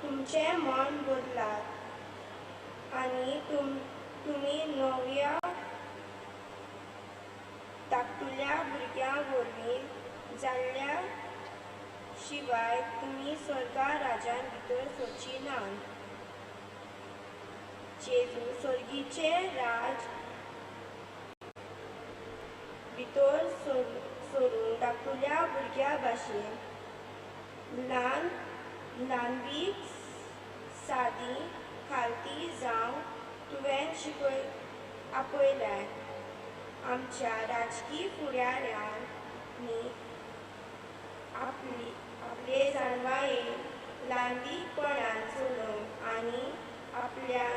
तुमचें मन बदलात आनी तुमी नव्या धाकटुल्या भुरग्यां वरवीं जाल्ल्या शिवाय तुमी स्वर्गा राज्यान भितर सरची ना. जेजू स्वर्गीचें राज भितर सरून धाकटुल्या भुरग्यां भाशेन ल्हान ल्हानवीक सादी खालती जावं तुवें शिकय आपयल्याय. आमच्या राजकी फुडाऱ्यांनी आपले जाणवायेन ल्हानवीकपणान चलोवंक आनी आपल्या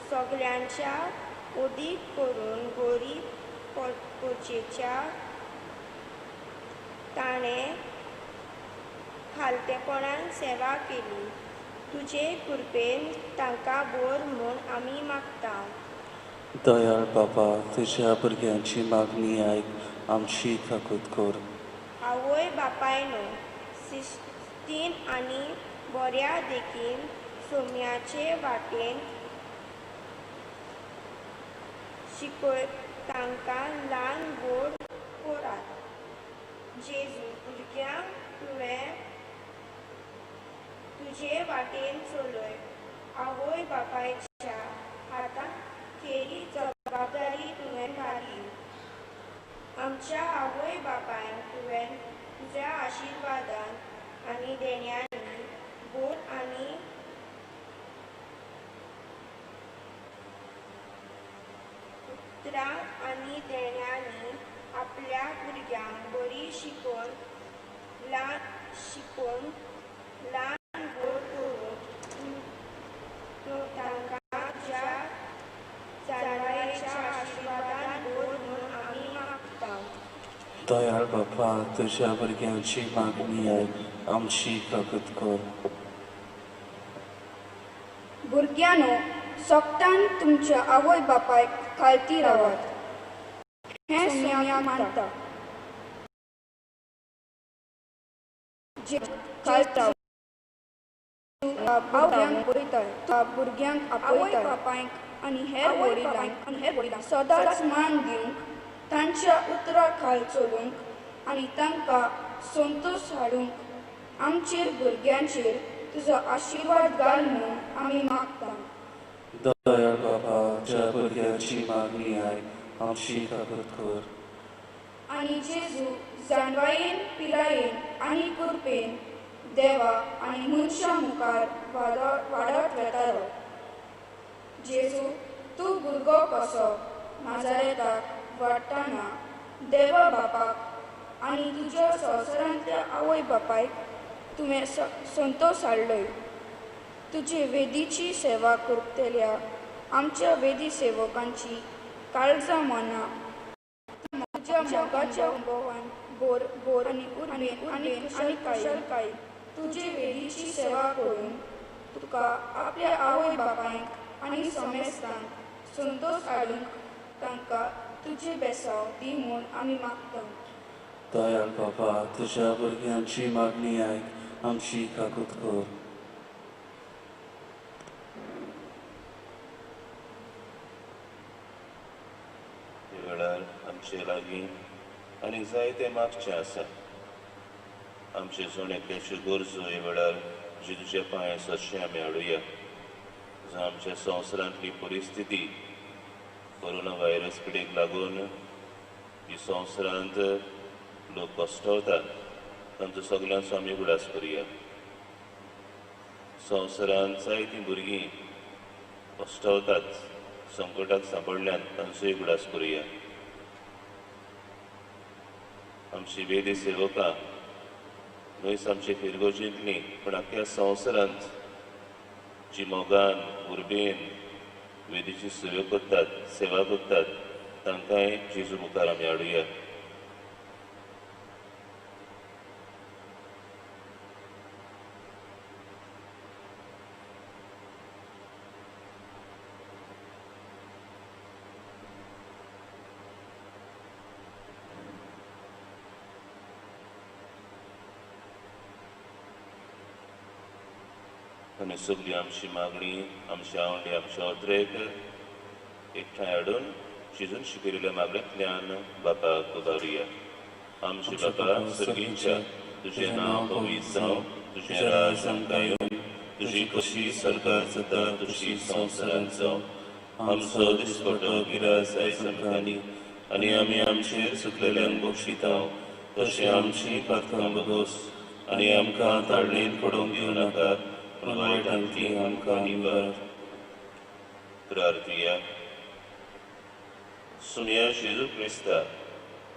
सगल्यांच्या उदीक करून गरीब पोरचेच्या ताणें खालतेपणान सेवा केली. तुजे कृपेन तांकां बोर म्हूण आमी मागता. दयाळ बाबा, तुज्या भुरग्यांची मागणी आयक, आमची काकूत कर. आवय बापायनो, शिस्तीन आनी बऱ्या देखीन सोम्याचे वाटेन शिकय तांकां ल्हान व्हड करात. जेजू, भुरग्यांक तुवें तुजे वाटेन चलय. आवय बापायच्या हातांत खेरीत जबाबदारी तुवें घाली. आमच्या आवय बापायक तुवें तुज्या आशिर्वादान आनी देण्यांनी बोर आनी उतरांक आनी देण्यांनी आपल्या भुरग्यांक बरी शिकोवन ल्हान व्हड करून तांकां तुज्या जाणवायेच्या आशिर्वादान बोर म्हूण आमी मागता. दयाळ बाबा, तुज्या भुरग्यांची मागणी आयक, आमची काकूत कर. भुरग्यांनो, सोगटान तुमच्या आवय बापायक खालती रावात हें सोम्याक मानता. भुरग्यांक आपयता बापायक आनी हेर वडिलांक सदांच मान दिवंक, तांच्या उतरा खाल चलूंक आनी तांकां संतोश हाडूंक आमचेर भुरग्यांचेर तुजो आशिर्वाद घाल म्हूण आमी मागता. दयाळ बाबा, तुज्या भुरग्यांची मागणी आयक, आमची काकूत कर. आनी जेजू जाणवायेन, पिरायेन आनी कृपेन देवा आनी मनशां मुखार वाडत वेतालो. जेजू, तूं भुरगो कसो नाजारेताक वाडटना देवा बापाक आनी तुज्या संवसारांतल्या आवय बापायक तुवें संतोश हाडलोय. तुजे वेदीची सेवा करतल्या आमच्या वेदी सेवकांची काळजां मनां तुज्या मोगाच्या अनुभवान बोर बोर आनी उर्बेन आनी कुशलकायेन तुजे वेदीची सेवा करून तुका आपल्या आवय बापायक आनी समेस्तांक संतोश हाडूंक तांकां तुजें बेसांव दी म्हूण आमी मागता. दयाळ बाबा, तुज्या भुरग्यांची मागणी आयक, आमची काकूत कर. ह्या वेळार आमचे लागीं आनी जायते मागचें आसा. आमचे जण एकल्याच्यो गरजो ह्या वेळार जेजूच्या पांय सरशें आमी हाडुया. जावं आमच्या संवसारांतली परिस्थिती कोरोना व्हायरस पिडेक लागून ही संवसारांत लोक कश्टवतात, तांचो सगल्यांचो आमी उगडास करुया. संवसारांत जायतीं भुरगीं कश्टवतात, संकटाक सांपडल्यान, तांचोय उगडास करुया. आमची वेदी सेवकां न्हयच आमचे फिरगोजींतलीं पूण आख्ख्या संवसारांत जी मोगान उर्बेन वेदीची सेवा करतात, तांकांय जेजू मुखार आमी हाडुया. आनी सगळी आमची मागणी, आमची आवडी, आमचे अद्रेक एकठांय हाडून जेजून शिकयलेल्या मागण्यांतल्यान बापाक उबारुया. आमचे बापा सर्गीच्या, तुजें नांव पवित्र जावं, तुजें राज आमकां येवं, तुजी कशी सरकार जाता तशी संवसारांत जावं. आमचो दिसपटो गिरास आयज आमकां दी, आनी आमी आमचेर चुकलेल्यांक बक्षिता तशें आमची पातकां बगोस, आनी आमकां ताळणेंत पडोवंक दिवं नाका, पूण वायटांतली आमकां निवार. प्रार्थुया. सुमया जेजू क्रिस्ता,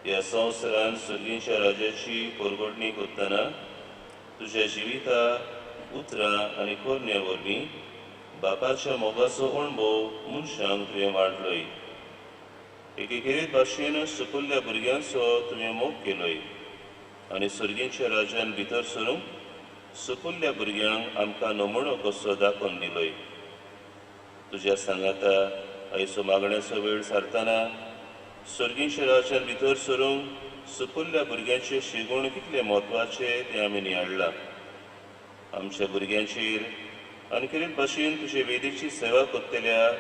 ह्या संवसारांत सर्गीच्या राजाची परगटणी करतना तुज्या जिविता, उतरां आनी करण्या वरवीं बापाच्या मोगाचो अणभव मनशांक तुवें वाडलोय. एकेकेरीत भाशेन सुपुल्ल्या भुरग्यांचो तुवें मोग केलोय आनी सर्गीच्या राजान भितर सरूंक सुपुल्ल्या भुरग्यांक आमकां नमुनो कसो दाखोवन दिलोय. तुज्या सांगाता आयचो मागण्याचो वेळ सारतना सर्गीच्या राजान भितर सरूंक सुपुल्ल्या भुरग्यांचे शिगूण कितले म्हत्वाचे तें आमी नियाळ्ळां. आमच्या भुरग्यांचेर आनी खेरीत भाशेन तुजे वेदीची सेवा करतल्या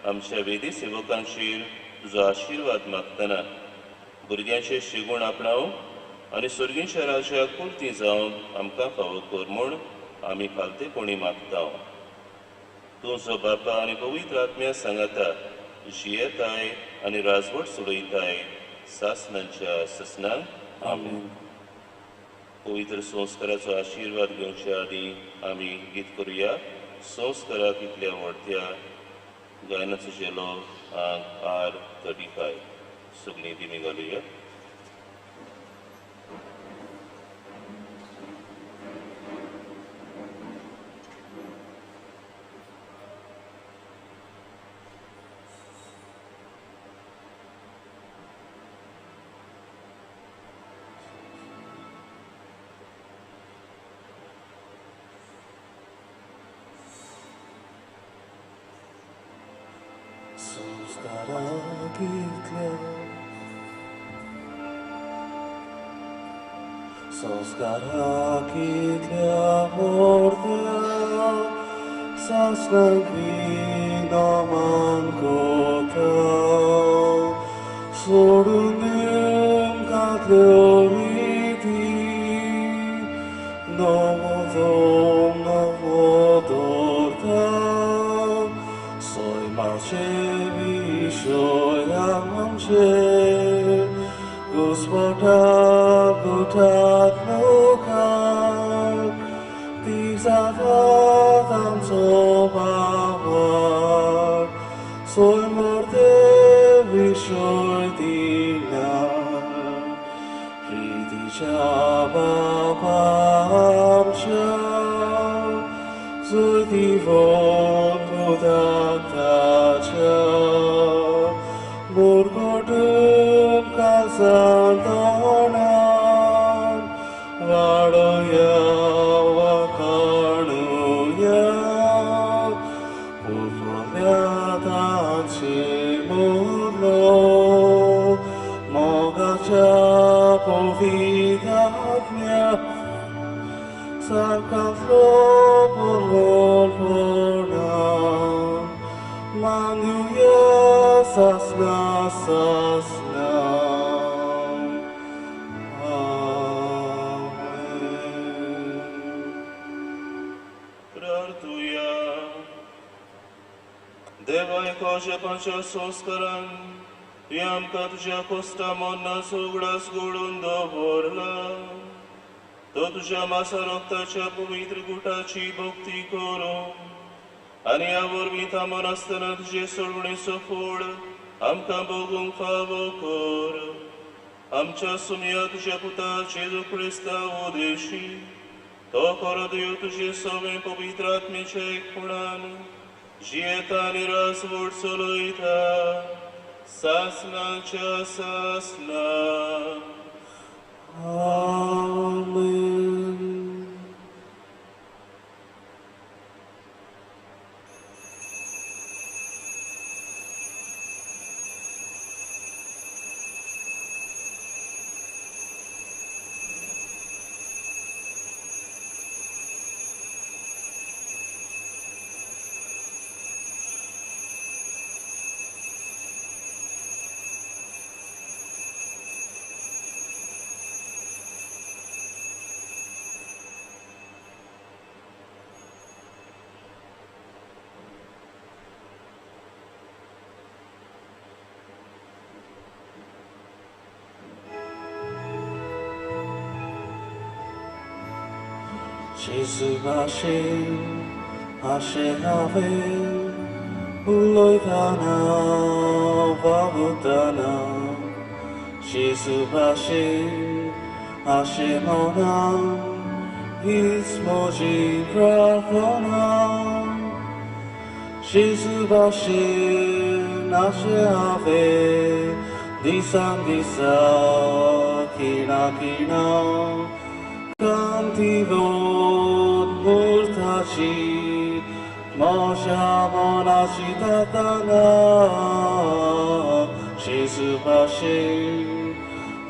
आमच्या वेदी सेवकांचेर तुजो आशिर्वाद मागतना भुरग्यांचे शिगूण आपणावंक आनी सर्गीच्या राजाक पुरती जावंक आमकां फावो कर म्हूण आमी खालतेपणी मागता. तूं जो बापा आनी पवित्र आत्म्या सांगाता जियेताय आनी राजवट चलयताय सासनांच्या ससनांक. आमेन. पवित्र संस्काराचो आशिर्वाद घेवच्या आदीं आमी गीत करुया. संस्काराक इतल्या व्हडत्या गायनाचो झेलो आंक R35. सगळीं दिमी घालुया. संस्काराक इतल्या व्हडल्या सासणाक नमन करता, सोडून दिवंक घातल्यो रिती, नवो नवो दवरता. सैमाचे विशय आमचे घुस्मटा गुठात मुखार, ती जातात आमचो बाबर, सैमर्ते विशय दिल्या. प्रितीच्या बापा आमच्या जैतिवंत उदकाच्या, मुरगुटून काळजांत तोंडान वाडोवया वाखाणुया. पुरवल्या तांचे मुरलो मोगाच्या पवित्र आत्म्या सारकांतलो पुरवणपणान मानुया सासना सासना. आमेन. प्रार्थुया. देवा, एकाच्या पांच्या संस्कारान तुवें आमकां तुज्या कोश्टा मरणाचो उगडास घडोवन दवरला. तो तुज्या मासा रक्ताच्या पवित्र गुटाची भक्ती करूं आनी ह्या वरवीं थांबून आसतना तुजे सोडवणेचो फोड आमकां भोगूंक फावो कर. आमच्या सुमया तुज्या पुता जेजू क्रिस्ता उदेशी तो खरो देव तुजे सवें पवित्र आत्मेच्या एकपणान जियेता आनी राजवट चलयता सासनाच्या सासना. आमेन. जेजू भाशेन आशें हांवें उलयतना वावुरतना जेजू भाशेन आशें मनान हीच म्हजी प्रार्थना जेजू भाशेन आशें हांवें दिसान दिसा खिणा खिणा कांतीवत मुर्ताची म्हज्या मनाची जातना जेजू भाशेन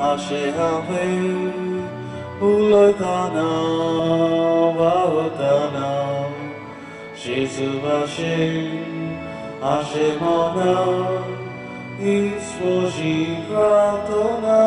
आशें हांवें उलयतना वावुरतना जेजू भाशेन आशें मनान हीच म्हजी प्रार्थना.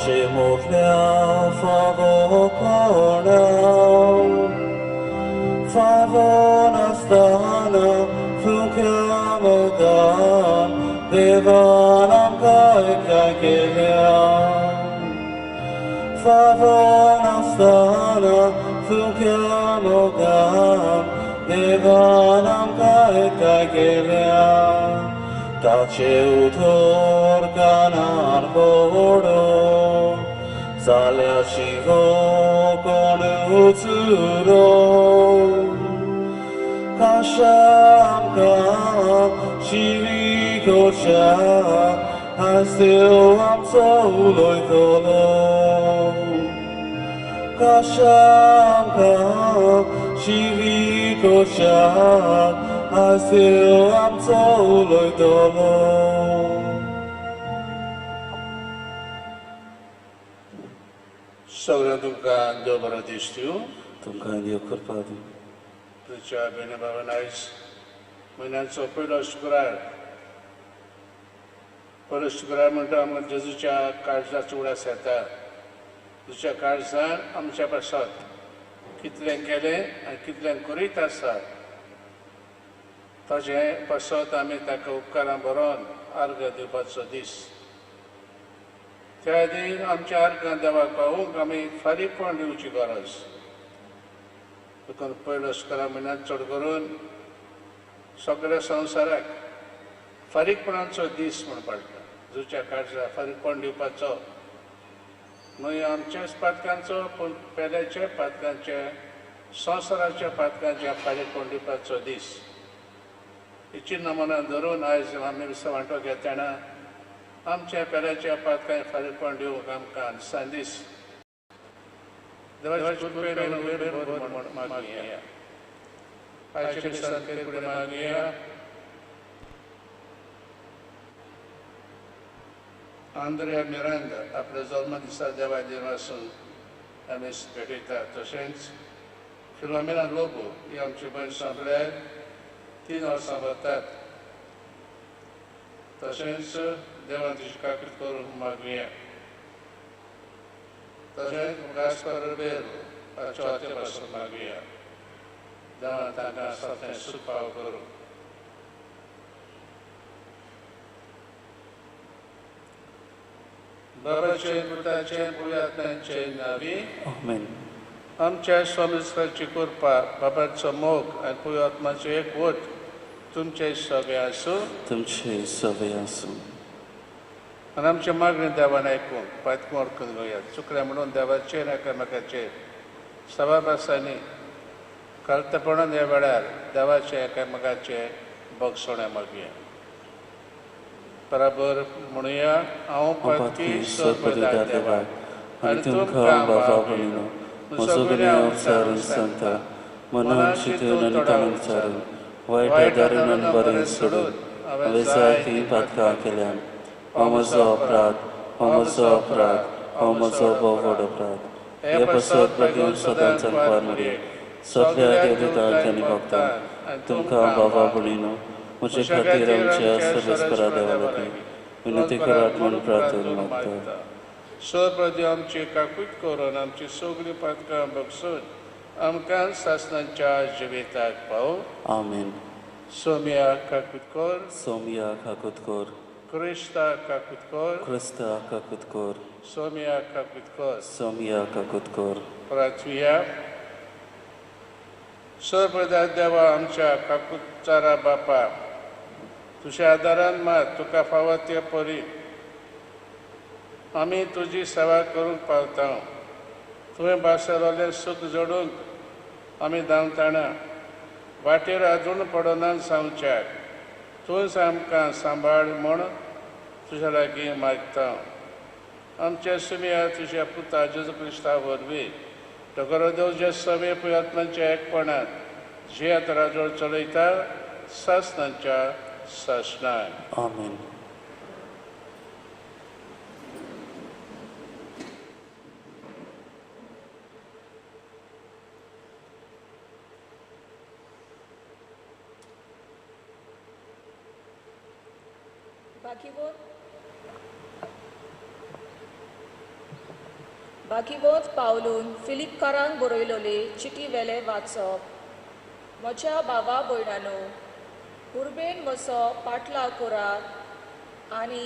आमचे मोठल्या फावो कोणा फावो नासतना फुक्या मोगान देवान आमकां एकठांय केल्या फावो नासतना फुक्या मोगान देवान आमकां एकठांय केल्या ताचे उतर कानार पडो जाल्यार शिवो कोण उचुरो काशा आमकां शिवी कोशा आयज देव आमचो उलयतलो काशा आमकां शिवी कोशा आयज देव आमचो उलयतलो. सगळ्या तुमकां देव बरो दीस दिवं. तुमकां देव कृपा दिवं. तुमच्या भयणी भावान आयज म्हयन्याचो पयलो शुक्रार. पयलो शुक्रार म्हणटा आमकां जेजूच्या काळजाचो उगडास येता. तुज्या काळजान आमच्या पासत कितलें केलें आनी कितलें करीत आसा ताजें पासत आमी ताका उपकारां बरोवन अर्घ दिवपाचो दीस. त्या आदी आमच्या अर्घां देवाक पावूंक आमी फारीकपण दिवची गरज. देखून पयलो शुक्रार म्हयन्यांत चड करून सगळ्या संवसाराक फारीकपणाचो दीस म्हूण पडटा. जुच्या काळजा फारीकपण दिवपाचो न्हय आमच्याच पातकांचो पूण पेल्याच्या पातकांच्या संवसाराच्या पातकांच्या फारीकपण दिवपाचो दीस. ही चिन्ह मनान धरून आयज आमी वांटो घेतना आमच्या पेल्याच्या पातकांक फारीकपण दिवंक आमकां दिसान दीस देवाच्या कृपेन म्हूण मागया. आयच्या दिसांत फुडें मागया. आंद्रिया मिरांदा आपल्या जल्मदिसा देवा देवासून आमी भेटयता. तशेंच फिलोमेना लोबो ही आमची भयण सोंपल्यार 3 वर्सां वतात. तशेंच देवान तिची काकूत करूंक मागुया. तशेंच गास्पार रिबेरो हाच्या हत्ये पासून मागुया. देवान तांकां आसा तें सूख पाव करूं. बाबाचे पुताचे पुण्यात्म्यांचे नावी आमेन. आमच्या स्वामीश्वराची कृपा, बाबाचो मोग आनी पुण्यात्माचो एकवट तुमचे सगळे आसूं. तुमचे सगळे आसूं. आनी आमचे मागणी देवान आयकूंक पातकोण करून घेवया. चुकल्या म्हणून देवाचेर एकामेकाचेर सभाभासांनी कळतपणान ह्या वेळार देवाचे एकामेकाचे बगसोणे मागया. बराबर म्हणुया. हांव पातकी सर्वदा देवा आनी तुमकां बाबा भयणीनो म्हजो गुन्यांव विचारून सांगता. मनान चिंतून आनी तणान विचारून वायट आदारून आनी बरें सोडून हांवें जायतीं पातकां केल्यान. हो म्हजो अपराध, हो म्हजो अपराध, हो म्हजो भोव व्हड अपराध. हे पासत बेगीन सदांच सांगपार मरे सगळ्या देवदूतांक आनी भक्तांक तुमकां बाबा भयणीनो म्हजे खातीर आमच्या सर्वेस्परा देवा लागीं विनंती करात म्हूण प्रार्थना मागता. सर्वप्रदी आमची काकूत करून आमची सगळीं पातकां बगसून आमकां सासणाच्या जिविताक पाव. आमेन. सोमिया काकूत कर. सोमिया काकूत कर. क्रिस्ता काकूत कर. क्रिस्ता काकूत कर. सोमिया काकूत कर. सोमिया काकूत कर. प्रार्थुया. सर्वप्रदा देवा आमच्या काकुचारा बापा, तुज्या आदारान मात तुका फावो ते परी आमी तुजी सेवा करूंक पावता. तुवें भासरलें सूख जोडूंक आमी धांवतना वाटेर आदून पडना जावच्याक तूंच आमकां सांबाळ म्हूण तुज्या लागीं मागता. आमच्या सुमिया तुज्या पुता जेजू क्रिस्ता वरवीं टगरो देव जे सवे पुयात्मांच्या एकपणांत जे आतां राजवट चलयता सासणाच्या सासणाक. आमेन. बाकीवोत पावलून फिलिपकारांक बरयलोले चिटी वेले वाचप. म्हज्या भावा भयणानो, उर्बेन म्हजो पाटलाव करात आनी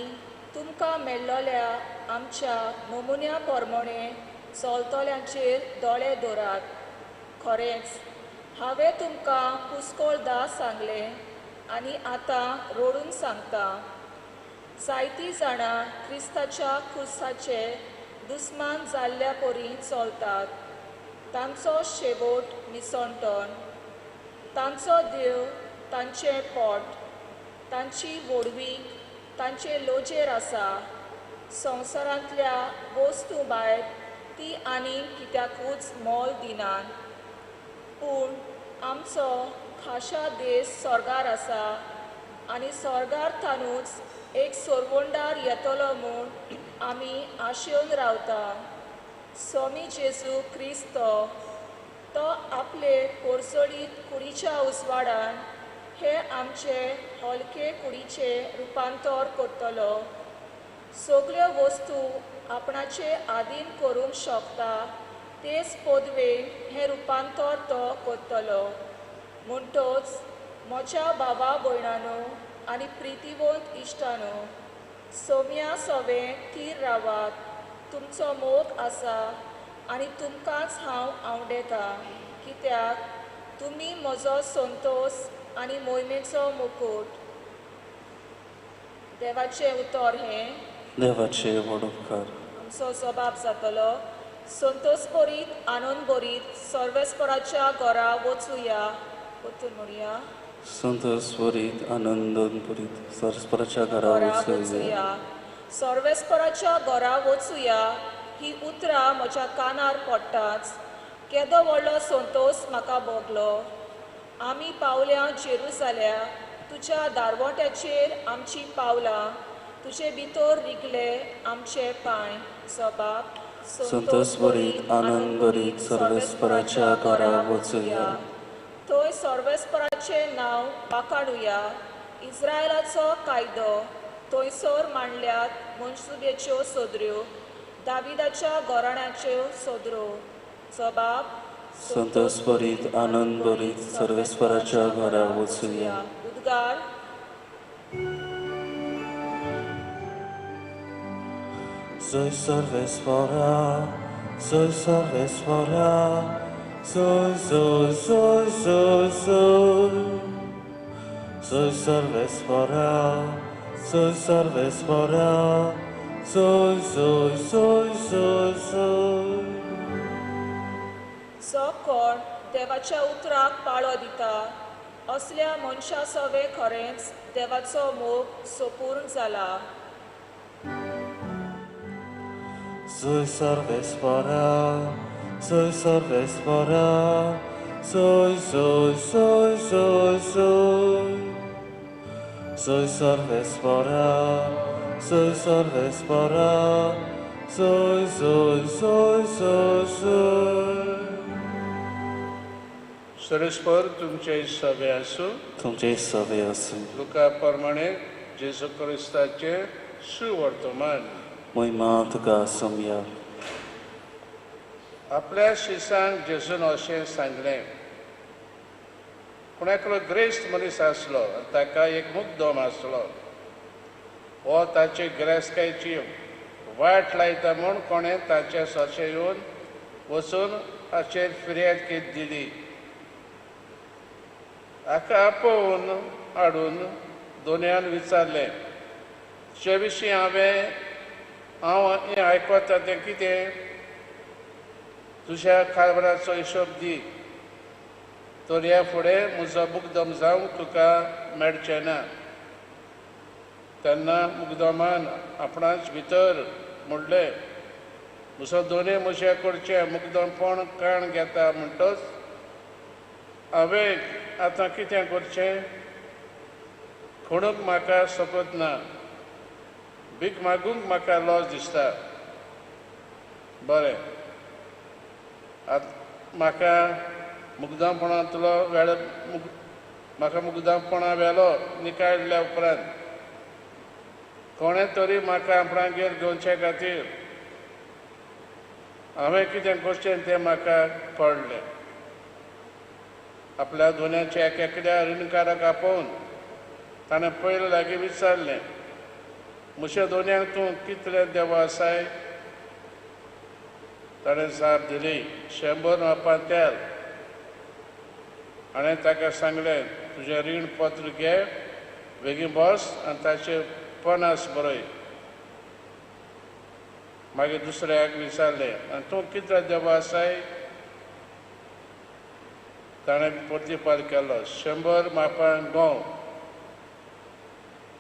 तुमकां मेळ्ळोल्या आमच्या नमुन्या प्रमाणे चलतल्यांचेर दोळे दवरात. खरेंच हांवें तुमकां पुस्कोळदां सांगलें आनी आतां रडून सांगता. जायतीं जाणां क्रिस्ताच्या खुर्साचे दुस्मान जाल्ल्या परी चलतात. तांचो शेवट मिसणटण, तांचो देव तांचें पोट, तांची व्हडवीक तांचे लोजेर आसा. संवसारांतल्या वस्तू भायर ती आनी कित्याकूच मोल दिनात. पूण आमचो खाशा देश स्वर्गार आसा आनी स्वर्गार थानूच एक सोरवंडार येतलो म्हूण आमी आशेवन रावता. स्वामी जेजू क्रिस्त तो आपले पोरसोडीत कुडीच्या उजवाडान हे आमचे हलके कुडीचे रुपांतर करतलो. सगल्यो वस्तू आपणाचे आदीन करूंक शकता तेच पदवेन हें रुपांतर तो करतलो. म्हणटच म्हज्या भावा भयणानो आनी प्रितीवंत इश्टानो, सोम्या सवें थीर रावात. तुमचो मोग आसा आनी तुमकांच हांव आवडेता, कित्याक तुमी म्हजो संतोस आनी मोहिमेचो मुकूट. देवाचें उतर हें देवाचे व्हड उपकार. आमचो जबाब जातलो. संतोस भरीत आनंद भरीत सर्वेस्पराच्या घरा वचुया. वचून म्हणया, संतोस भरीत आनंद भरीत सर्वेस्पराच्या घरा वचुया. सर्वेस्पराच्या घरा वचुया ही उतरां म्हज्या कानार पडटाच केदो व्हडलो संतोस म्हाका भोगलो. आमी पावल्या जेरुजाल्या, तुज्या दारवट्याचेर आमची पावलां, तुजे भितर रिगले आमचे पांय. जबाब संतोस भरीत आनंद भरीत सर्वेस्पराच्या घरा वचुया. थंय सर्वेस्पराचें नांव वाखाणुया. इस्रायलाचो कायदो थंयसर मांडल्यात मनसुबेच्यो सदऱ्यो, दाविदाच्या घराण्याच्यो सदरो. जबाब संतोस भरीत आनंद भरीत सर्वेस्पराच्या घरा वचुया. उद्गार जय सर्वेस्परा, जय सर्वेस्परा, जय जय जय जय जय. जय सर्वेस्परा, जय सर्वेस्परा, जय जय जय जय जय. जो कोण देवाच्या उतराक पाळो दिता असल्या मनशा सवे खरेंच देवाचो मोग सोपूर्ण जाला. जय सर्वेस्परा, जय सर्वेस्परा, जय जय जय जय जय. जय सर्वेस्परा, जय सर्वेस्परा, जय जय जय जय जय. सर्वेस्पर तुमचे सवे आसूं. तुमचे सवे आसूं. लुका प्रमाणे जेजू क्रिस्ताचे सुवर्तमान. महिमा तुका सोमया. आपल्या शिसांक जेजून अशें सांगलें, पूण एकलो ग्रेस्त मनीस आसलो आनी ताका एक मुग्दम आसलो. हो ताचे गिरेस्तकायेची वाट लायता म्हूण कोणें ताचे सोशे येवन वचून ताचेर फिर्याद दिली. हाका आपोवन हाडून दोनयान विचारलें, तुजे विशीं हांव हें आयकता तें कितें? तुज्या कारभाराचो हिशोब दी, तर ह्या फुडें म्हजो मुग्दम जावंक तुका मेळचें ना. तेन्ना मुग्दमान आपणाच भितर म्हणलें, म्हजो दोनूय म्हज्या कडचें मुग्दमपण काण घेता म्हणटच हांवें आतां कितें करचें? खणूंक म्हाका शकत ना, भीक मागूंक म्हाका लॉस दिसता. बरें, आतां म्हाका मुग्दमपणांतलो वेळ म्हाका मुग्दमपणा वेलो निकाळल्या उपरांत कोणें तरी म्हाका आपणागेर घेवचे खातीर हांवें कितें करचें तें म्हाका कळ्ळें. आपल्या दोनयाच्या एक एकल्या रिणकाराक आपोवन ताणें पयले लागीं विचारलें, म्हज्या दोनयांक तूं कितले देव आसाय? ताणें जाप दिली, 100 मापां तेल. हाणें ताका सांगलें, तुजें रीण पत्र घे, बेगीन बस आनी ताचेर 50 बरय. मागीर दुसऱ्याक विचारलें, आनी तूं कितले देव आसाय? ताणें प्रतिपाद केलो, 100 मापां गंव.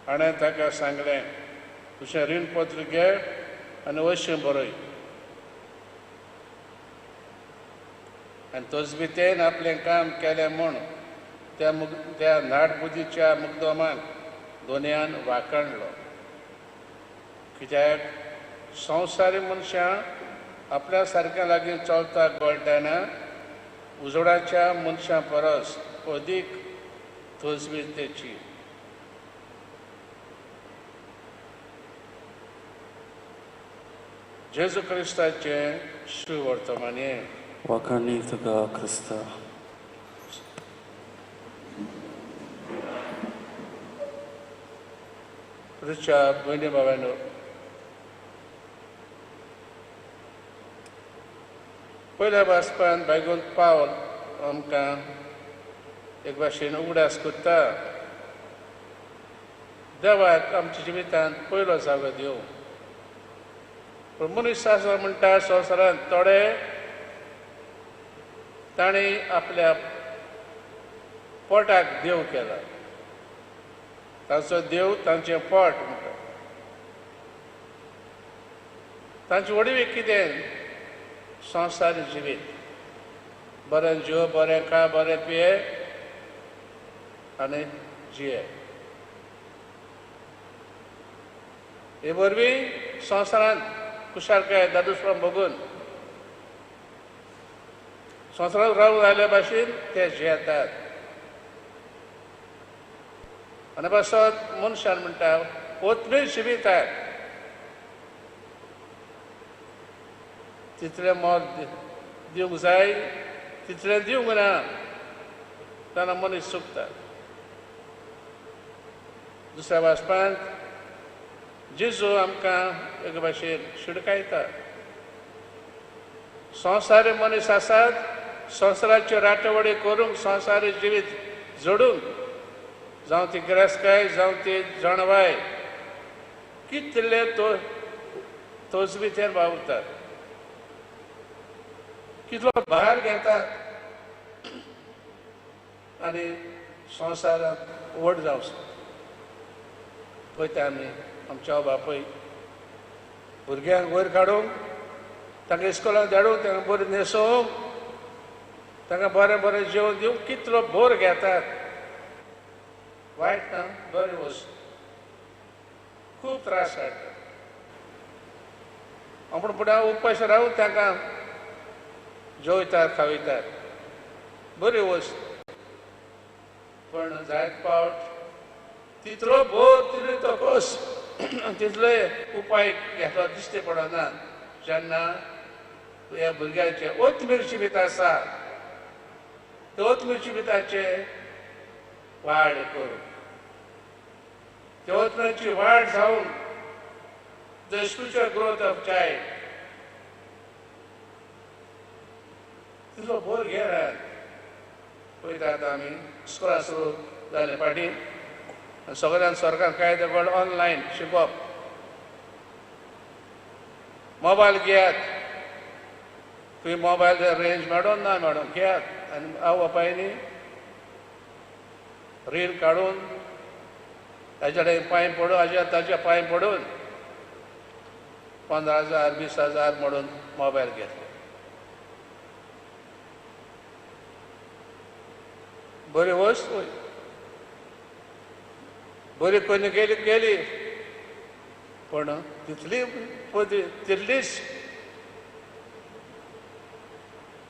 हाणें ताका सांगलें, तुजें रीणपत्र घे आनी 80 बरय. आनी तजबितेन आपलें काम केलें म्हूण त्या नाडबुदीच्या मुग्दमाक दोनयान वाखाणलो. कित्याक संवसारी मनशां आपल्या सारक्या लागीं चलता गळटना उजवाडाच्या मनशां परस अदीक तजवीजेची. जेजू क्रिस्ताचें शुभवर्तमाने. वाखाणी तुका क्रिस्ता. रुच्या भयणी भावांनो, पयल्या वाचपान बायगून पावल आमकां एक भाशेन उगडास करता देवाक आमच्या जिवितांत पयलो जागो दिवं. पूण मनीस आसा म्हणटा संवसारांत थोडे तांणी आपल्या पोटाक देव केला, तांचो देव तांचें पोट म्हणटा. तांची वडवी कितें? संवसारी जिवीत, बरें जेव, बरें खा, बरें पिये आनी जिये. हे वरवीं संवसारांत खुशालकाय दादूसपण भोगून संवसारांत रावून आयल्या भाशेन ते जियेतात. आनी पासत मनशान म्हणटा ओतमी जिवितात तितलें मोल दिवंक जाय तितलें दिवंक ना तेन्ना मनीस चुकता. दुसऱ्या वाचपांत जेजू आमकां एक भाशेन शिडकायता. संवसारी मनीस आसात, संवसाराच्यो राटवडी करूंक, संवसारी जिवीत जोडूंक, जावं ती गिरेस्तकाय जावं ती जाणवाय, कितले तजवितेन वावुरतात, कितलो भार घेतात आनी संवसारांत व्हड जावं. पळयता आमी आमच्या बापूय भुरग्यांक वयर काडूंक, तांकां इस्कोलाक धाडूंक, तांकां बरें न्हेसोवंक, तांकां बरें बरें जेवण दिवंक कितलो भोर घेतात. वायट ना, बरी वस्त, खूब त्रास काडटात. आपूण फुडें उपाशी रावून तांकां जेवयतात खावयतात, बरी वस्त. पण जायत पावट तितलो भोर, तितलो तकोस, तितले उपाय घेतलो दिश्टी पडना. जेन्ना ह्या भुरग्याचे ओतमीर जिवीत आसा ते ओतमीर जिविताचे वाड करूं, ते ओतमीरची वाड जावन the spiritual growth of child तितलो भोर घेनात. पळयतात आमी इस्कोलां सुरू जाले फाटीं सगळ्यान सरकार कायदे कडेन ऑनलायन शिकप, मोबायल घेयात, तुवें मोबायल रेंज मेळोन ना मेळोन घेयात आनी आवय बापायनी रीण काडून ताच्या कडेन पांय पडून, हाज्या ताच्या पांय पडून 15,000 20,000 म्हणून मोबायल घेतले. बरी वस्त बरी कोणी गेली गेली, पण तितली तितलीच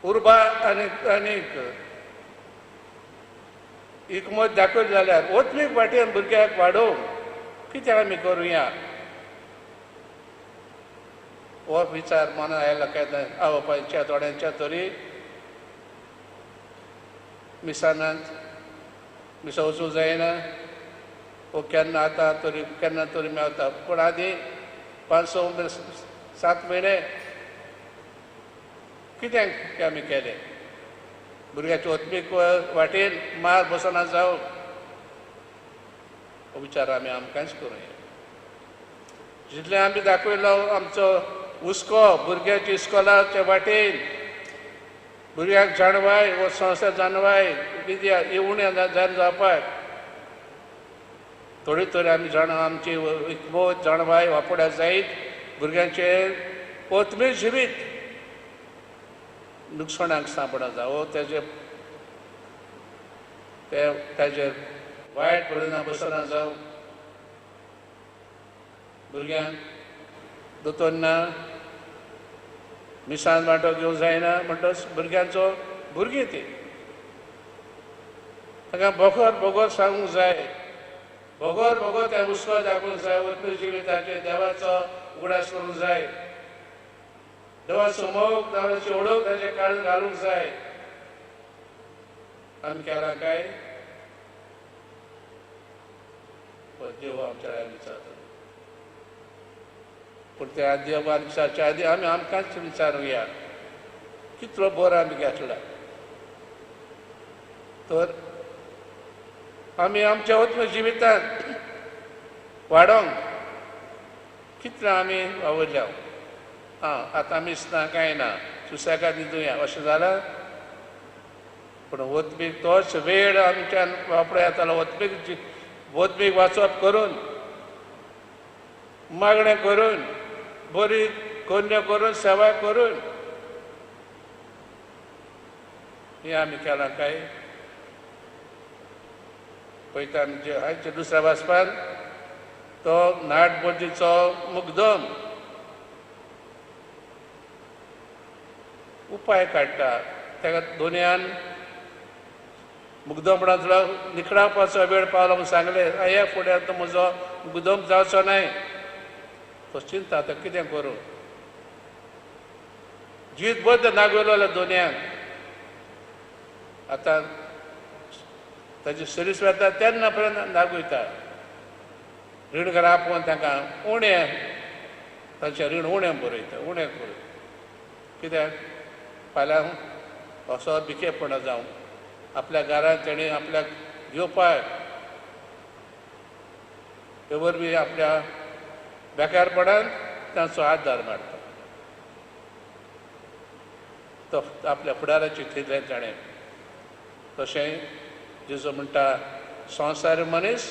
उर्बा आनी आनीक इकमत दाखयली जाल्यार ओतमीक वाटेन भुरग्याक वाडोवंक कितें आमी करुया हो विचार मनान आयलो काय आवय बापायच्या थोड्यांच्या तरी मिसानांत मिसा वचूंक जायना, वो केन्ना आतां तरी केन्ना तरी मेळता. पूण आदीं 5, 6, 7 म्हयने कितें आमी केलें भुरग्याचे ओतमीक वाटेन मार बसना जावं हो विचार आमी आमकांच करुया. जितलें आमी दाखयलो आमचो हुस्को भुरग्याची इस्कोलाच्या वाटेन, भुरग्यांक जाणवाय वो संस्था जाणवाय विद्या ही उणें जावन जावपाक थोडी तरी आमी जाणा आमची इकमत जाणवाय वापरल्या जायत भुरग्यांचे ओतमी जिवीत नुकसाणाक सांपडना जावं, तेजे ताजेर वायट परिणाम बसना जावं. भुरग्यांक दोतोर ना, मिसान वांटो घेवंक जायना म्हणटच भुरग्यांचो भुरगीं ती तांकां बगर बगर सांगूंक जाय, बगर बगर त्या हुस्को दाखोवंक जाय. वतले जिविताचेर देवाचो उगडास करूंक जाय, देवाचो मोग, देवाची ओळख ताचे काळजांत घालूंक जाय. आमी केलां काय? देव आमच्या विचारता. पूण त्या देवान विचारच्या आदी आमी आमकांच विचारुया कितलो बरो आमी घेतला. तर आमी आमच्या आत्म जिवितांत वाडोवंक कितलो आमी वावुरल्या. आं आतां आमी ना कांय ना, सुसेगाद न्हिदुया अशें जालां. पूण वतबीक तोच वेळ आमच्यान वापरूं येतालो. वतबीक वतबीक वाचप करून, मागणें करून, बरी कोन्यो करून, सेवा करून हें आमी केलां काय? पळयता आमचे आयच्या दुसऱ्या वाचपान तो नाटबोटीचो मुग्दम उपाय काडटा. ताका दोनयान मुग्दमणांतलो निखळावपाचो वेळ पावलो म्हूण सांगलें, ह्या फुड्यान तो म्हजो मुग्दम जावचो न्हय. तो चिंता आतां कितें करूं, जीत बद्द नागयलो दोनयांक. आतां ताची सर्वीस वता तेन्ना पर्यंत नागयता. रीणगार आपोवन तांकां उणें तांचें रीण उणें बरयता, उणें करून. कित्याक फाल्यां असो भिकेपणा जावं आपल्या घरांत तेणें आपल्याक घेवपाक हे वरवीं आपल्या बेकारपणान तांचो आदार मारता. तो आपल्या फुडाराची चिंतलें ताणें. तशें जेजू म्हणटा संवसार मनीस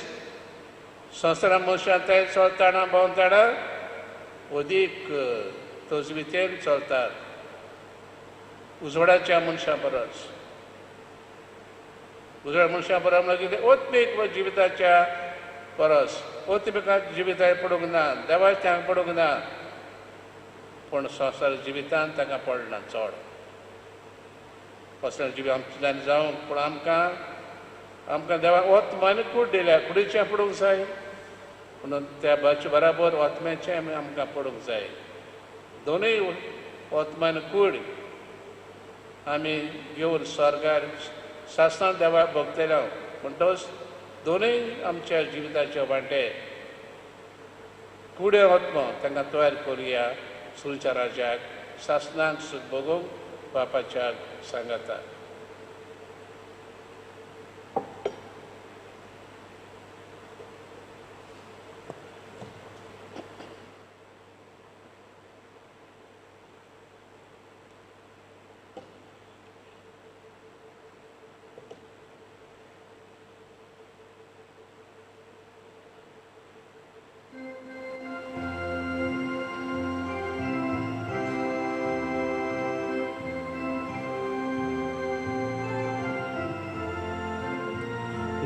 संवसारा मनशां ते चलतना भोंवतना अदीक तजवितेन चलतात उजवाडाच्या मनशां परस. उजवाड मनशां परस म्हणल्यार कितें? आत्मीक जिविताच्या परस. आत्मीक जिविताक पडूंक ना, देवाच्या तांकां पडूंक ना, पूण संवसार जिवितान तांकां पडना चड. कसलें जिवीत आमच्यान जावंक, पूण आमकां आमकां देवाक आत्म्यान कूड दिल्या, कुडीचें पडूंक जाय, म्हणून त्या बराबर आत्म्याचें आमकां पडूंक जाय. दोनूय आत्म्यान कूड आमी घेवन स्वर्गार सासणां देवाक भोगतले. म्हणटच दोनूय आमच्या जिविताचे वांटे कुडे आत्मो तांकां तयार करुया सुलच्या राजाक सासणाक सुख भोगूंक बापाच्या सांगाता.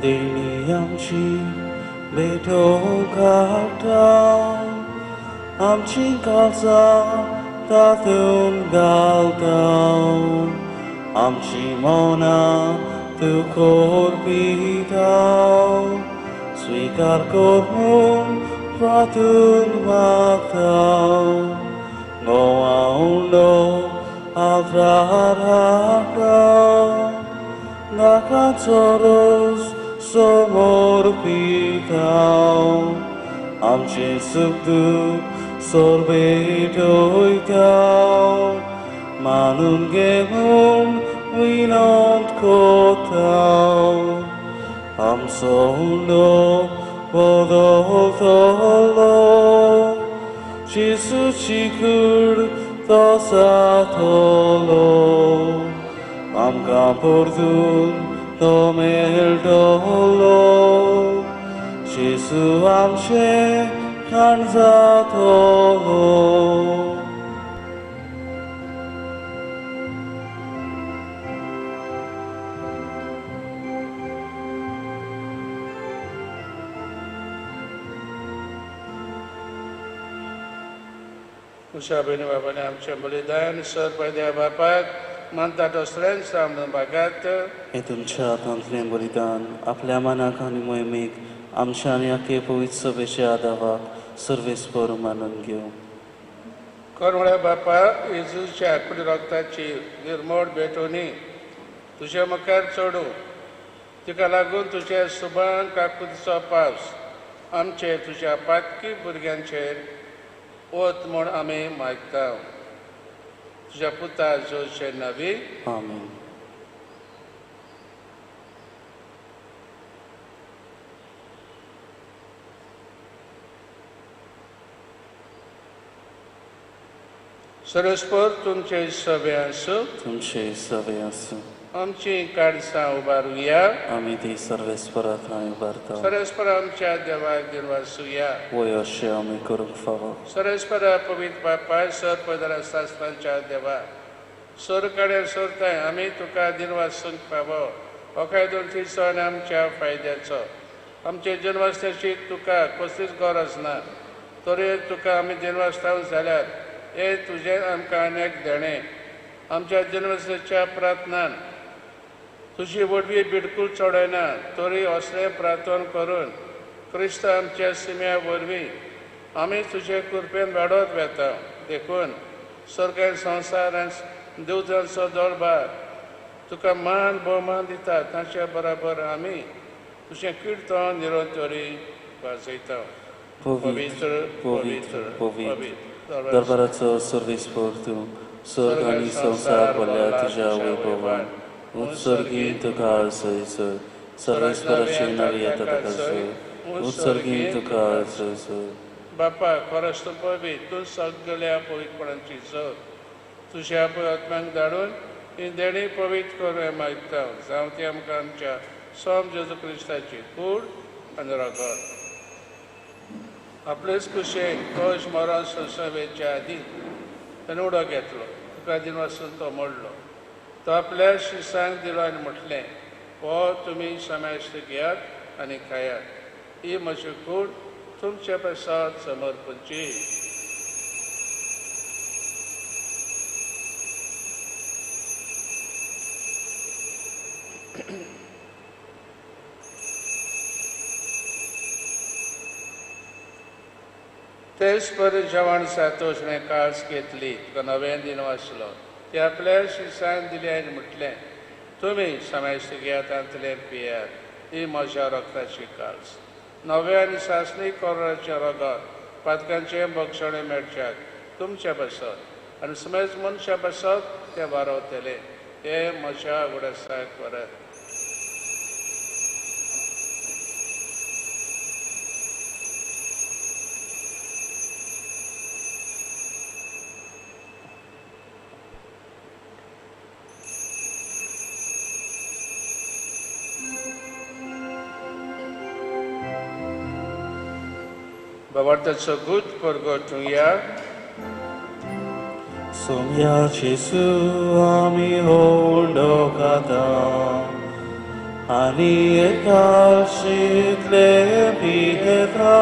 देणी आमची भेटो काडटा, आमची काळजां तातूंत घालता, आमची मनां तूं कोरपिता, स्विकार कर म्हूण प्रार्थून मागता. गोवा उंडो आल्तार हाडटा, नाकाचो रोस समर्पिता, आमचें सूख दूख सोरबेटयता, मानून घे म्हूण विनंत करता. आमचो उंडो बदलतलो, जेजूची कूड तो जातलो, आमकां परतून तो मेळटलो, जेजू आमचें खाण जातलो. उषा भयणी बाबांनी आमचें बलिदान सर देवा बापाक मानता तसलेंच आमकां भागात. हें तुमच्या हातांतलें बलिदान आपल्या मनाक आनी मोहिमेक आमच्या आनी आखे पवित्र सभेच्या आदावाक सर्वेस्पर मानून घेवं. करमळ्या बापा येजूच्या कुडी रक्ताची निर्मोड भेटोवणी तुज्या मुखार चडूं, तिका लागून तुज्या सुबान काकुतीचो पावस आमचे तुज्या पातकी भुरग्यांचेर वत म्हूण आमी मागता. तुज्या पुता जोचे नवी. आमेन. सरस्पर तुमचे सभे आसूं. तुमचे सभे आसूं. आमची काळजां उबारुया. आमी ती सर्वेस्परा थंय उबारता. सरस्पर आमच्या देवाक दिनवासुया. वय अशें आमी करूंक फावो. सरस्परा पवित्र बापाय सर पदरा शास्त्रांच्या देवा सोर कडेन सोरताय आमी तुका दिनवासूंक फावो. हो कायदो तिचो आनी आमच्या फायद्याचो. आमचे दिनवासण्याची तुका कसलीच गरज ना, तरी तुका आमी दिनवासता जाल्यार हे तुजें आमकां अनेक देणें. आमच्या दिनवासण्याच्या प्रार्थनान तुजी वडवी बिलकूल चडयना, तरी असलें प्रार्थन करून क्रिस्त आमच्या सिम्या वरवीं आमी तुजे कृपेन वाडत वेता. देखून सरकारी संवसार आनी देवतांचो दरबार तुका मान भोवमान दिता, तांच्या बराबर आमी तुजें किर्तन निरंतरी वाजयता. पवित्र पवित्र पवित्र दरबाराचो सर्वेस्पर तूं, स्वर्ग आनी संवसार भरल्या तुज्या वैभवान. उत्सर्गीन तुका जय जय. सर्वेस्पराची नवी येता ताका जय. उत्सर्गीन तुका जय जय. बापा खरंच तूं पवित्र, तूं सगळ्या पवित्रपणाची जग. तुज्या आत्म्यांक धाडून ही देणी पवित्र करूं मागता. जावं ती आमकां आमच्या सोम जेजू क्रिस्ताची कूड आनी रगत. आपलेच कुशेन कोश मरण संसवेच्या आदी ताणें उडो घेतलो, तुका दिनवासून तो मोडलो. तो आपल्या शिसांक दिलो आनी म्हटलें, हो तुमी समाज घेयात आनी खायात, ही म्हजी कूड तुमचे प्रसाद समर्पणची. तेच परी जेवण सातोशणे काळस घेतली, तुका नव्यान दिन वाचलो. ते आपल्या शिसांक दिले आनी म्हटलें, तुमी समाज घेयात तांतले पियात, ही म्हज्या रक्ताची काळस, नव्या आनी सासणी कोराच्या रगत पातकांचें बक्षणें मेळच्याक तुमच्या पासत आनी समेज मनशा पासत ते वारवतले. हे म्हज्या उडासाक परत. बाबार्थाचो गूत परगटुया. सोम्या जेसू आमी होंडो खाता आनी एकाशितले पियेता,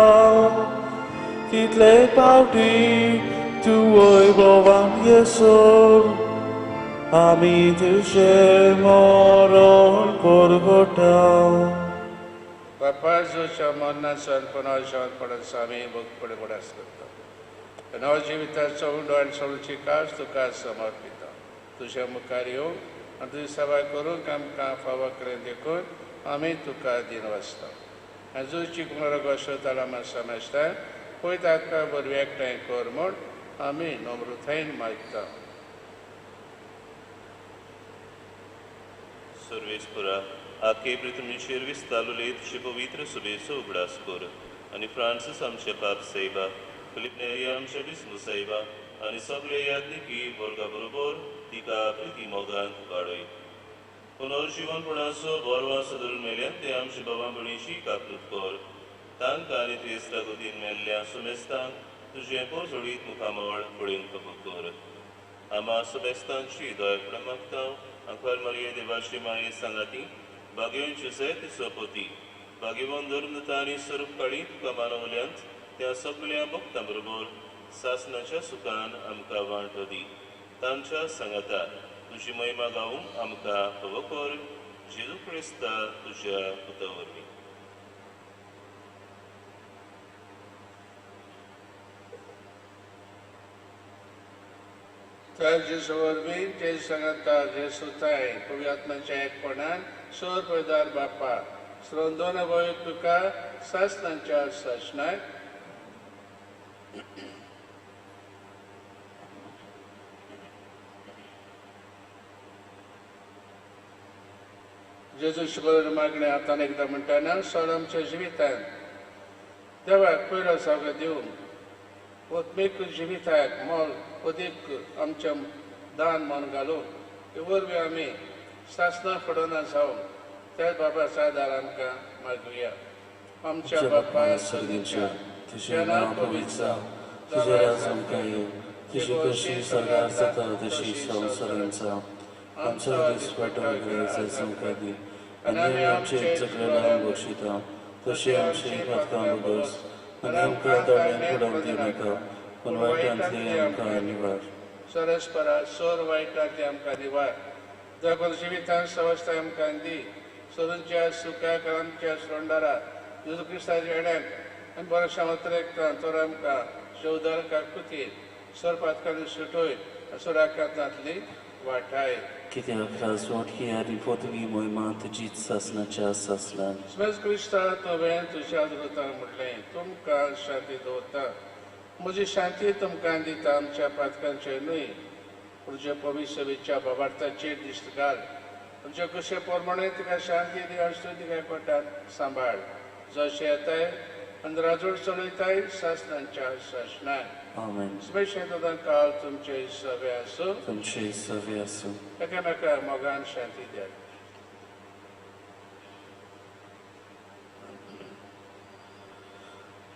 तितले पावटी तूं वैभवान येसो आमी तुजें मरण परगटा. बापा जोच्या मरणाचो आनी पुनर्जीवनपणाचो आमी भोगपण उगडास करता. नव जिविताचो उंडो आनी सोडची कास तुका समर्पिता. तुज्या मुखार येवंक आनी तुजी सेवा करूंक आमकां फावो करून देखून आमी तुका दिनवासता. आनी जुची कुमार तालामा समजता पळय ताका वरवीं एकठांय कर म्हूण आमी नम्रतायेन मागता. सर्वेस्परा आखे पृथ्वीचेर विस्तारले तुजे पवित्र सुबेचो उगडास कर आनी फ्रांसीस आमचे पाप सायबा, फिलीप नेरी आमचे बिस्मू सायबा आनी सगळे याज्ञिकी वर्गा बरोबर तिका प्रिती मोगान वाडय. पुनर्जीवनपणाचो बरवा सदरून मेल्यान ते आमच्या बाबा भयणीची काकूत कर. तांकां आनी क्रिस्ता गोतीन मेल्ल्या सुमेस्तांक तुजें पोरजोडीत मुखामळ पळोवंक कर. आमा सुमेस्तांची दयापणां मागता. आंकवार मारिये देवाची माये सांगाती भाग्यवंत जुसेफ सोपोती भाग्यवंत धर्मदूतां आनी स्वरूप काळी तुका मानवल्यांत त्या सगळ्या भक्तां बरोबर सासणाच्या सुखान आमकां वांटो दी. तांच्या सांगाता तुजी महिमा गावूंक आमकां फावो कर, जेजू क्रिस्ता तुज्या पुता वरवीं. तर जेजू वरवीं, जेजू सांगाता, जेजू ताय, पवित्र आत्म्याच्या एकपणान सोर पयदार बापा श्रोंदोन वय तुका सासणाच्या सासणाक. जेजू शिकवलें मागणें आतां एकदां म्हणटाना सर आमच्या जिवितान देवाक पयलो जागो दिवन आत्मीक जिविताक मोल अदीक आमच्या दान मन घालून हे वरवीं आमी सासणां फडोना जावन त्याच बाबाचा आदार आमकां मागुया. आमच्या बापा सर्गीच्या, तुजें नांव पवित्र जावं, तुजें राज आमकां येवं, तुजी कशी स्वर्गार जाता तशी संवसारांत जावं. आमचो दिसपट्टो गरज आमकां दी आनी आमी आमचे चुकलेल्या बक्षिता तशें आमची पातकां बगस आनी आमकां ताळ्यान पडोवंक दिवनाका, पूण वायटांतली आमकां निवार. सरस्परा सोर वायटांतली आमकां निवार. जगून जिवितान सवस्थाय आमकां दी, सरूच्या सुखाक आमच्या सोंडारा जेजू क्रिस्ताच्या येण्याक आनी बऱ्याशा उतरेकता तर आमकां शेवदार काकुतीन सर पातकांनी सुटोय सोराकांतली वाठाय. कित्याक राजवटकी आनी पदवी मोहिमा तुजीच सासणाच्या सासणान. स्मेज क्रिस्ता, तुवें तुज्या दुतांक म्हटलें, तुमकां शांती दवरता, म्हजी शांती तुमकां दिता, आमच्या पातकांचेर न्हय तुज्या पवित्र सभेच्या बाबार्थाचेर दिश्ट घाल, तुमच्या कशे प्रमाणे तिका शांती दी आनी तिका कोटात सांबाळ, जशें येताय आनी राजवट चलयताय सासणाच्या सासणान. आमेन. स्मेश काल तुमचे सवे आसूं, तुमचे सवे आसूं. एकामेका मोगान शांती द्यात.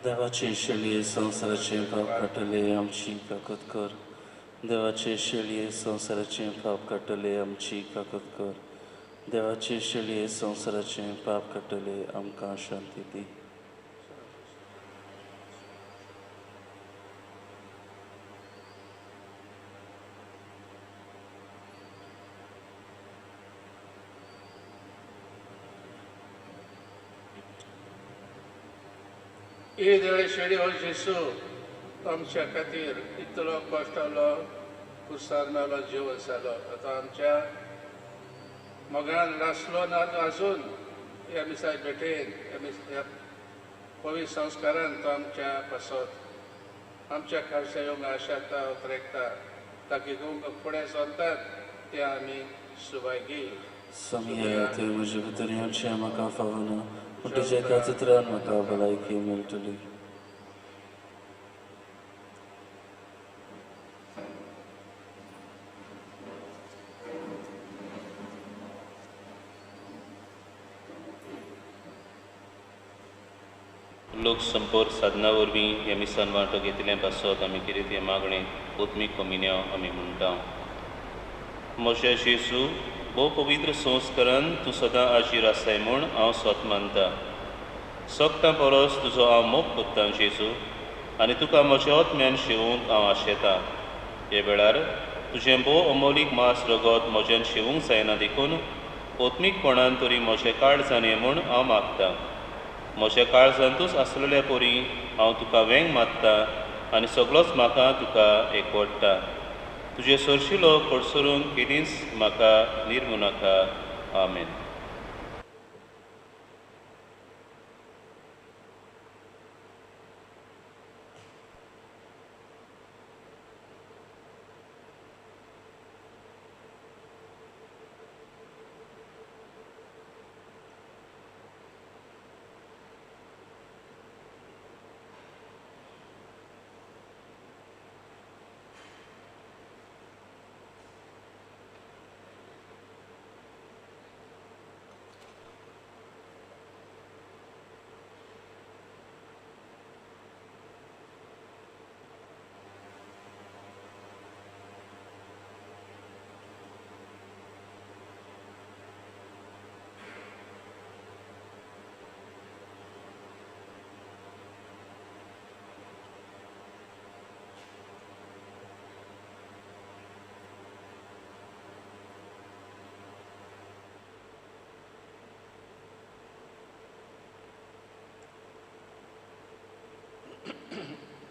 देवाचे शेळये संवसाराचें पाप काडटले आमची काकत कर. देवाचे शेळये संवसाराचें पाप काडटले आमची काकत कर. देवाचे शेळये संवसाराचें पाप काडटले आमकां शांती दी. ही देवे शेळी हो जेसू, आमच्या खातीर इतलो कश्टलो, कुसार मेलो, जीव जालो. आतां आमच्या मोगान लासलो ना आजून ह्या मिसाक भेटेन, ह्या पवित्र संस्कारान तो आमच्या पासत आमच्या खालच्या येवंक आशाता उतरेकता, ताकी गोंक फुडें सरतात ते आमी सुभागी. स्वामी, तुवें म्हजे भितर येवचें म्हाका फावना, पूण तुज्या एका चित्रान म्हाका भलायकी मेळटली. लोक संपर्क साधना वरवीं ह्या मिसान वांटो घेतिल्ले पासत आमी कितें तें मागणें आत्मीक कोमिन्यांव आमी म्हणटा. म्हज्या जेजू, भोव पवित्र संस्कारान तूं सदां आजीर आसाय म्हूण हांव स्वत मानता. सगटां परस तुजो हांव मोग कोत्तां जेजू, आनी तुका म्हज्या आत्म्यान शेवूंक हांव आशेतां. हे वेळार तुजें भोव अमोलीक मांस रगत म्हज्यान शेवूंक जायना देखून आत्मीकपणान तरी म्हजें काळजान ये म्हूण हांव मागतां. म्हज्या काळजांतूच आसलेल्या परी हांव तुका वेंग मारता आनी सगळोच म्हाका तुका एकवटता. तुजे सरशिलो कडसरून केदींच म्हाका निर्मू नाका. आमेन.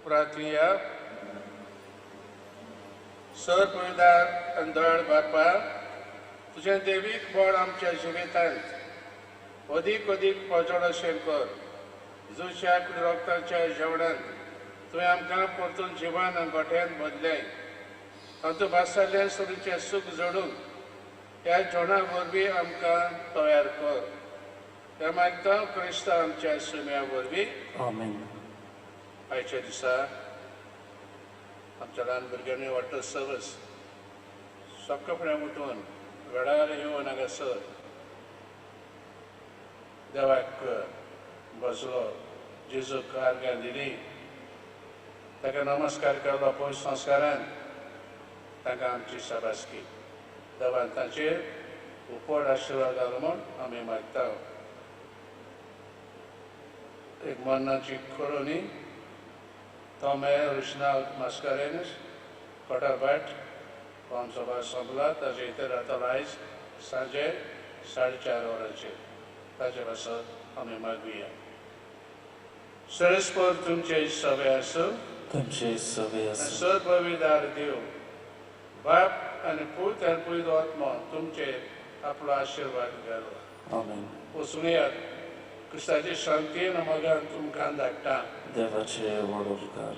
प्रार्थुया. सर पविदार आनी दयाळ बापा, तुजें देवीक बळ आमच्या जिवितांत अदीक अदीक पजड अशें कर. जुच्या रक्ताच्या जेवणान तुवें आमकां परतून जिवन आनी गोठ्यान बदलें. तातूंत भासलें सुरीचें सूख जोडून ह्या जेवणा वरवीं आमकां तयार कर. त्या मागता क्रिस्त आमच्या सुम्या वरवीं. आमेन. आयच्या दिसा आमच्या ल्हान भुरग्यांनी वाडटो सवस सकाळफुडें उठून वेळार येवन हांगासर देवाक बसलो, जेजूक आर्गां दिली, ताका नमस्कार केलो पयस संस्कारान. तांकां आमची शाबासकी. देवान तांचेर उपड आशिर्वाद घालो म्हूण आमी मागता. एक मरणाची खोरोनी तोमे रुशनाल मास्कारेनस कोटाबाट आमचो भास सोंपला. ताजे इतर जातलो आयज सांजे 4:30 वरांचेर. ताजे पासत आमी मागुया. सरस्पर तुमचे सवे आसूं. तुमचे सवे आसूं. सर पविदार देव बाप आनी पूत आनी पयलो आत्मो तुमचेर आपलो आशिर्वाद घालो. आमेन. वचुनयात. क्रिस्ताची शांती मोगान तुमकां धाडटा. देवाचे व्हड उपकार.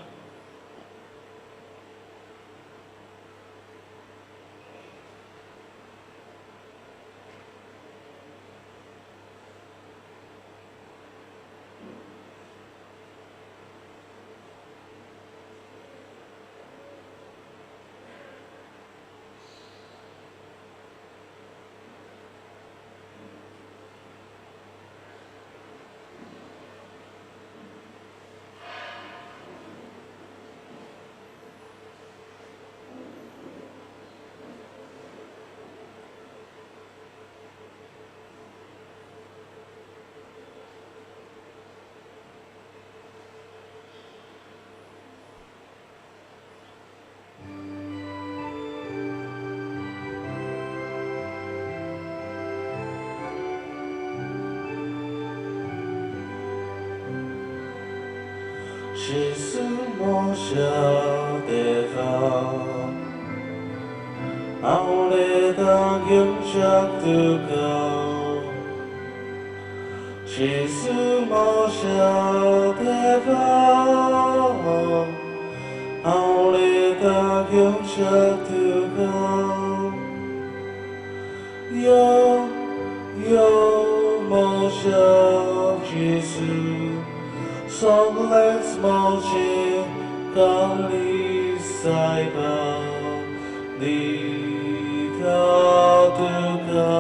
Jésus mon cher devant, Jésus mon cher devant, Yo, yo, mon cher Jésus, Songles moje kali saiba lita tuka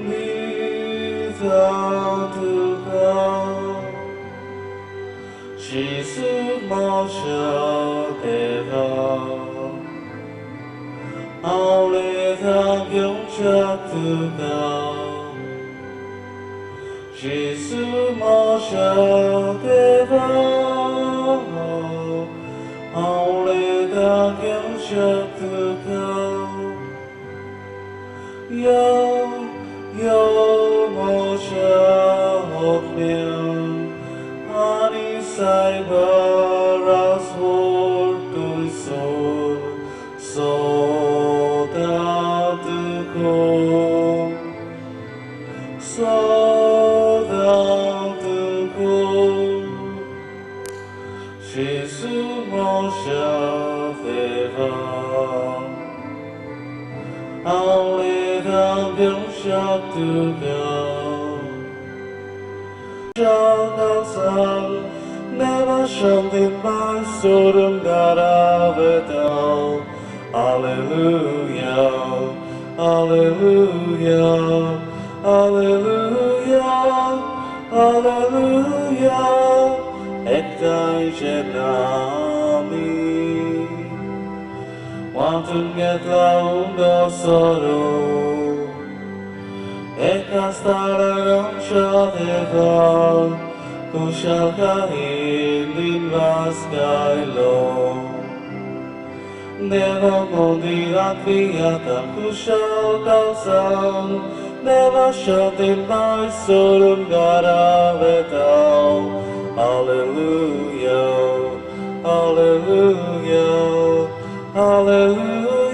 lita tuka Jésus moje deva auleta gyoncha tuka Jésus mon cher devant, en l'état qu'un Yo, yo, mon cher Hotman, ani saiba rasvor tu sol, so da tu ko, so. Jésus mon cher devant, en l'état d'un château, never shall my soul Alleluia, Alleluia, Alleluia, Alleluia. Ektai jenami Wantunget laundo soro Ekastararam shadeva Kushal kahilin vaskailo Deva mondirat viyata kushal kalsam Deva shantin mai sorum garavetao. Alleluia, Alleluia, Alleluia.